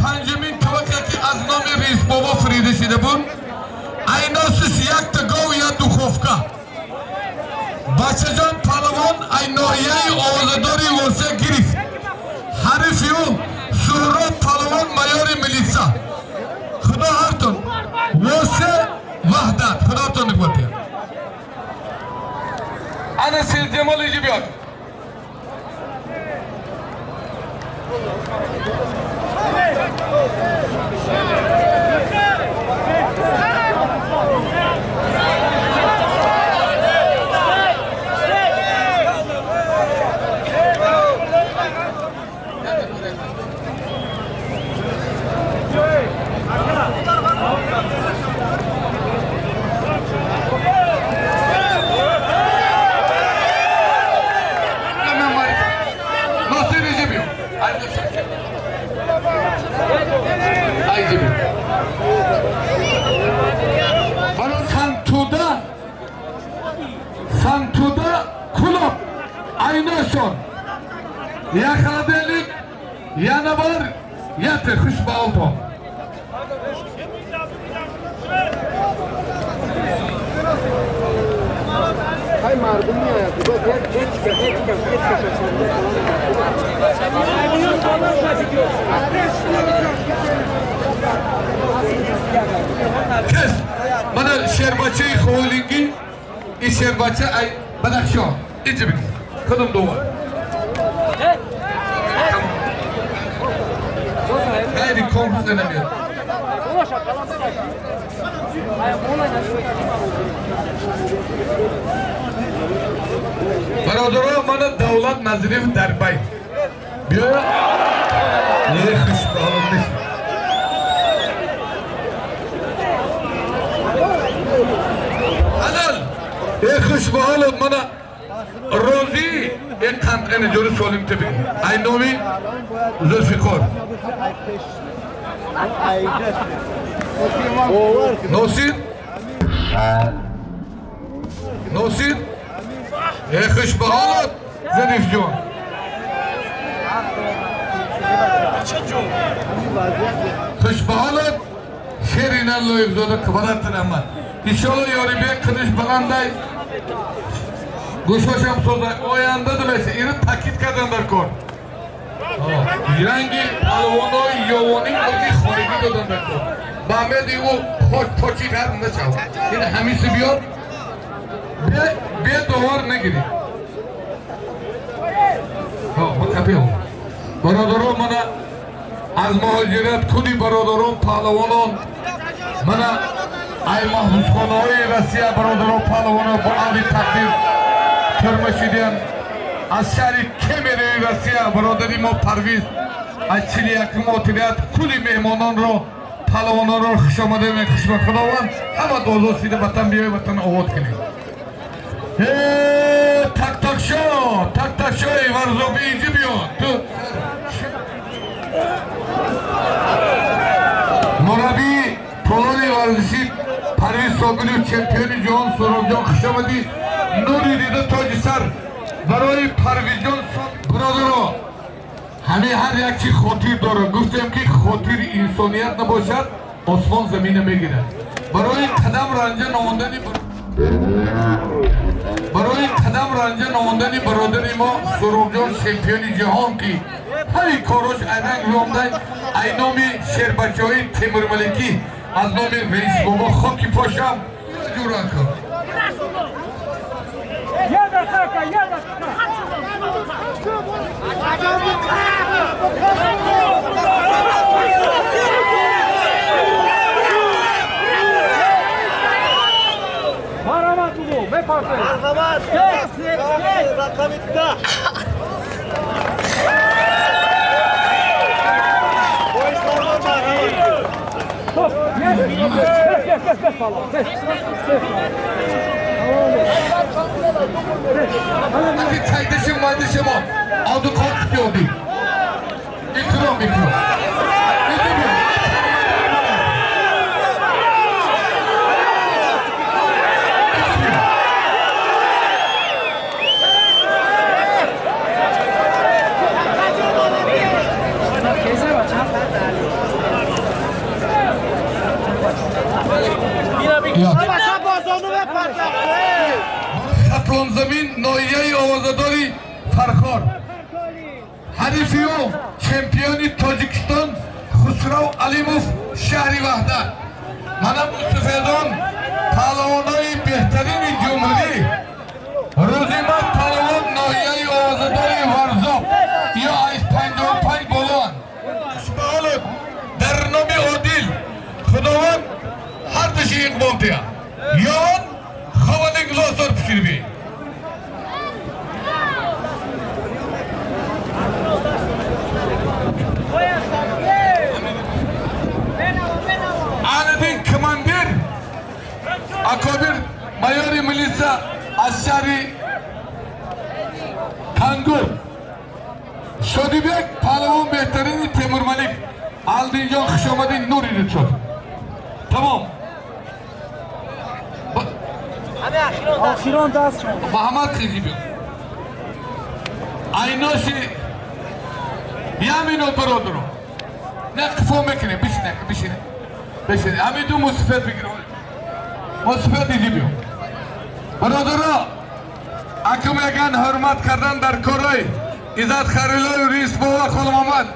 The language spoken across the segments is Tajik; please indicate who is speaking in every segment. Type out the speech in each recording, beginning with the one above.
Speaker 1: Панҷумин табақа ки аз номи Рисбобо фирида шида буд, айносиш якта гов, я духовка. Бачаҷон палавон ай ноҳияи овозадори Восе гирифт. Ҳарифи ӯ Суҳроб палавон, майори милитса. Худо ҳартон Восе, Ваҳдат, худотон нигоҳ. Ана Селҷамол иҷи биёд. Носир, иҷи биё. Айҷи биё. Баро Сантуда, Сантуда Кулоб айносон. Як холодильник, yana bor, yati xushbaolton.
Speaker 2: Ҳай мардум меояд, этика, этика, этика.
Speaker 1: Кес, mana sherbachai Xolingi, и шербача ай Бадахшон. Иҷи бигир. Худум довар. Ғайри конкурс намеяд. Бародаро, мана Давлат Назриев дар бай. Биё. Не хушбаҳол нест. Ҳалол. Э хушбаҳолот, мана розӣ э қанд эна ҷори солим теби. Ай номи Зулфиқор. Носир? Носир? Э хушбаҳолот Зариф ҷон. Хушбаҳолот Шерина Лоиқзода квадрат раҳмат. Иншолло Ёрибек қидиш баландай гӯшошам созай оянда демеси ини таъкид кардан дар кор. Ранги палвонои ёвонӣ оди хонагӣ додан дар кор. Ба амеди ӯ хоч почи ғарм нашавад. Ин ҳамиси биёр бе довар нагирӣ. Бародарон, мана аз муҳоҷират куни бародарон паҳлавонон, мана ай маҳбусхонаҳои Россия бародарон паҳлавонон бо амри тақдир тюрьма шидиян. Аз шаҳри Кемерои Россия бародари мо Парвиз аз 41-ум отряд кулли меҳмононро, паҳлавононро хушомадед мехушба. Худованд ҳама озод шида ватан биёй, ватан обод кунем. Тактакшо, тактакшои Варзоби инҷи биё. Ту мураббии толори варзишӣ Парвиз Собиров, чемпиони ҷаҳон Суробҷон, хушомадӣ. Нури дида, тоҷи сар барои Парвизҷон. Бародаро, ҳамин ҳар як чи хотир дорад. Гуфтем ки хотири инсоният набошад, осмон замина мегирад. Барои қадам ранҷа намондани, барои қадам ранҷа намондани бародари мо Суробҷон, чемпиони ҷаҳон, ки ҳамин корош айранг ромдай, ай номи шербачаҳои Темурмаликӣ, аз номи Раисбобо хоки пошам ҷура кун.
Speaker 3: Яда хака, яда хака. Марҳамат, Уго, мепартоед.
Speaker 2: Марҳамат, рақами 10. Боисломон, марҳамат.
Speaker 3: Стоп, есть, есть, есть, есть, есть, палвон, есть, есть.
Speaker 1: Аки чайдаши майдаши мо оду кор киёди. Икром, икром. Иди биё. Иди биё. Афғонзамин, ноҳияи овозадори Фархор. Ҳарифи ӯ чемпиони Тоҷикистон Хусрав Алимов, шаҳри Ваҳдат. Мана мусафедон, паҳлавонои беҳтарини ҷумҳурӣ. Рӯзимад паҳлавон, ноҳияи овозадори Варзоб, ё аз 55 болоанд. Хушбаолуд дар номи одил Худованд ҳар души иқбол диҳад. Ён ховалик лосор пиширби. Алидин командир акобир майори милиса аз шаҳри Кангур. Шодибек паҳлавон, беҳтарини Темурмалик. Алдинҷон, хушомадин, нури дудшод. Тамом.
Speaker 3: Охирон даст шон.
Speaker 1: Маҳаммад хизибиён. Айноши як минут, бародаро. Не, қифо мекунем, бишине, бишине. Бишине. Ҳамин ду мусифат бигир. Мусифат дидибиён. Бародаро, акум яган ҳурмат кардан дар корой Иззат Харилою Рис бова Холмамад.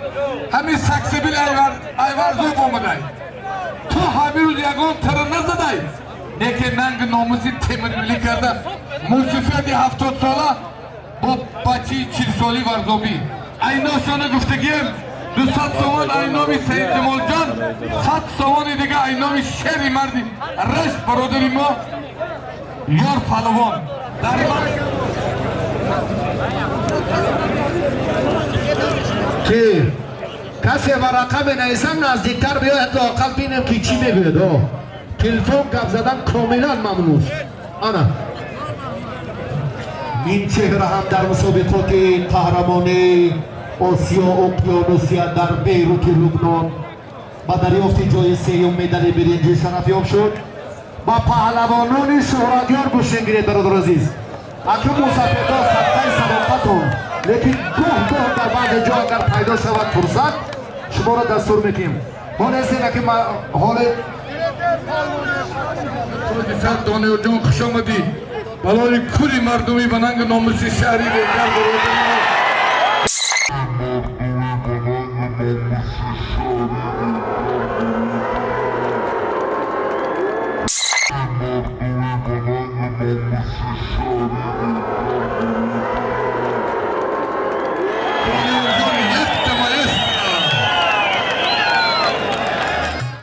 Speaker 1: Ҳамин саксибил айвар зуб омадай. Ту ҳамин рӯз ягон тара назадай. Неке нанги номуси Темурмилӣ карда, мусифати 70-сола бо бачаи 40-соли варзобӣ. Айношона гуфтагием, 200 сомон айноми Саид Ҷамолҷон, 100 сомони дига айноми шери марди Рашт, бародари мо Ёр паҳлавон. Дар
Speaker 4: Ки касе ба рақаме наисам, наздиктар биёяд, лоақал бинем, ки чӣ мегӯяд. О, телефон гап задан комилан мамнӯъ. Ана ин чеҳра ҳам дар мусобиқоти қаҳрамонии Осиё Уқёнусия дар Бейрути Лубнон ба дарёфти ҷои сеюм, медали биринҷӣ шарафёб шуд. Ба паҳлавонони шӯҳратёр гӯштин гиред, бародар азиз. Акун мусафедҳо садқаи садоқатон, лекин гоҳ гоҳ дар баъзе ҷо агар пайдо шавад фурсат, шуморо дастур мекунем. Ҳоле ки ҳоле
Speaker 1: Тоҷисар Дониёрҷон, хуш омадӣ. Балои кулли мардуми ба нанги номуси шаҳри Регар, бародари мо.